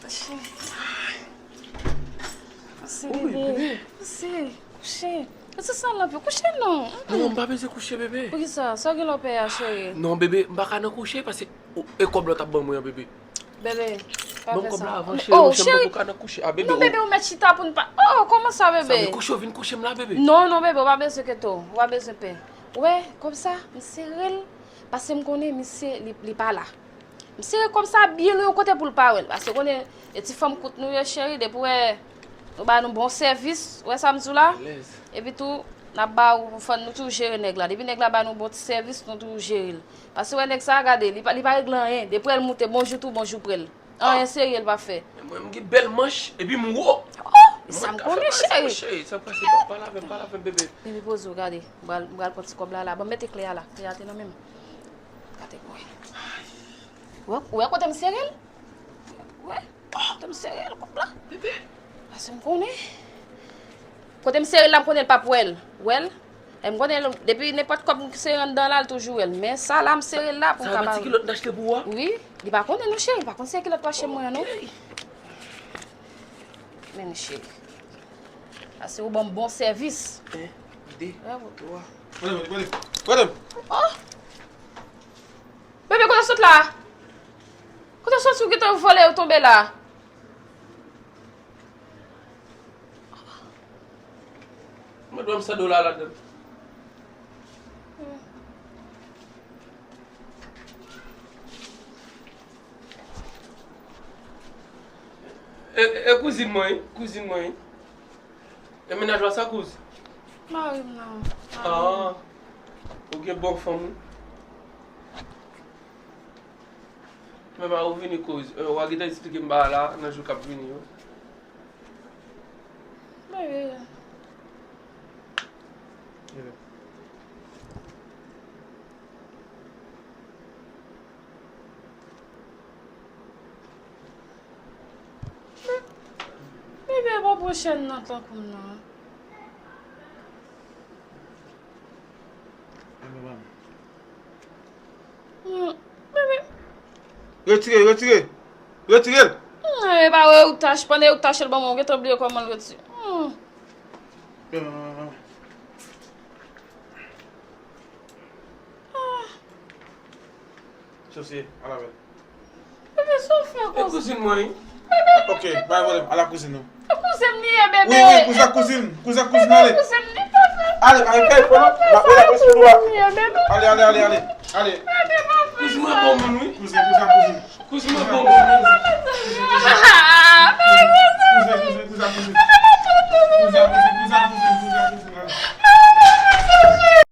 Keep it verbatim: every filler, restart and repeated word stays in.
Kouche. Kouche, bebe. Kouche. Kouche. Kouche san lanp yo. Kouche non. Non, m pa bezwen kouche, bebe. Poukisa? Sa w gen lè w pè a, cheri? Non, bebe, m pa ka nan kouche paske e kòb la w t ap ban mwen an, bebe. Bebe, pa fè sa. Ban m kòb la avan, cheri, monchè, m poko ka nan kouche. Ah, bebe, non, bebe, ou mèt chita pou n pa. Oh, kòman sa, bebe? Sa vle kouche, w vin kouche m la, bebe. Non, non, bebe, ou pa bezwen kete w. Ou pa bezwen pè. Ou wè, kòb sa, m sere l, paske m konnen misye, li, li pa la. M sere kòb sa byen lwen yon kote pou l pa wè l. Paske w konnen, e ti fanm kout nou ye, cheri, depi w wè nou ba nou bon sèvis, ou wè sa m di w la? Alèz. Epi tou, n ap ba ou, fò nou toujou jere nèg la. Depi nèg la ba nou bon ti sèvis, nou toujou jere l. Paske w wè nèg sa a, gade, li pa, li pa regle anyen. Depi w wè l moute, bonjou tou, bonjou prè l. Anyen serye l pa fè. Men mwen, m gen bèl manch, epi m wo. Oh, e sa m konnen, cheri. Cheri, sa pase, pa, pale avè m, pale avè m, bebe. Bebe, poze w, gade. M pral, m pral pran ti kòb la, la. Ban m mete kle a la. Kle a te nan men m. Gade, mwen. Ou wè, ou wè kote m sere l? Ou wè? Kote m sere l, kòb la? Bebe. Paske m konnen. Kote m sere l la, m konnen l p ap wè l. Wè l? E m konnen l, depi nenpòt kòb m sere anndan la, l toujou wè l. Men sa la, m sere l la pou m ka ba l. Sa nan ti kilòt m t achte pou ou a? Wi. Li pa konnen non, cheri. Li pa konn se kilòt pou achte mwen an, non. Ok. Men, cheri. Paske ou ban m bon sèvis. En, de, twa. Gade m, gade m, gade m. Oh! Bebe, kote w sot la? Kote w sot ou gentan vole, ou tonbe la? Mwen dwe m san dola ladan. E, e, e kouzin mwen, wi. Kouzin mwen, wi. E mennaj ou a sa, kouz? Mari m nan. Ah, ou gen bon fanm, wi. Men pa ou vini koz. Eh, w a gentan eksplike m bagay la nan jou k ap vini yo. Bebe. Bebe, pa pran chèn nan tankou m nan. Hmm, bebe. Retire, retire. Retire l. Hmm, e pa wè ou tach, pandan ou tach l ban mwen, ou gentan bliye kòman l retire. Hmm. Ah. Sosye, al avè l. Bebe, sa w fè konsa? E kouzin mwen, wi. Bebe, ok, pa gen pwoblèm, al ak kouzin nou. E kouzen m li ye, bebe. Wi, wi, kouzen ak kouzin, kouzen ak kouzin, ale. Bebe, kouzen m li, papa. Ale, ale, kay, pran, la, la, la, la, ale. Ale, ale, ale, ale, ale. Bebe, papa. Kouzin mwen bon moun, wi. Kouzen, kouzen ak kouzin. Kouzin mwen bon moun, wi.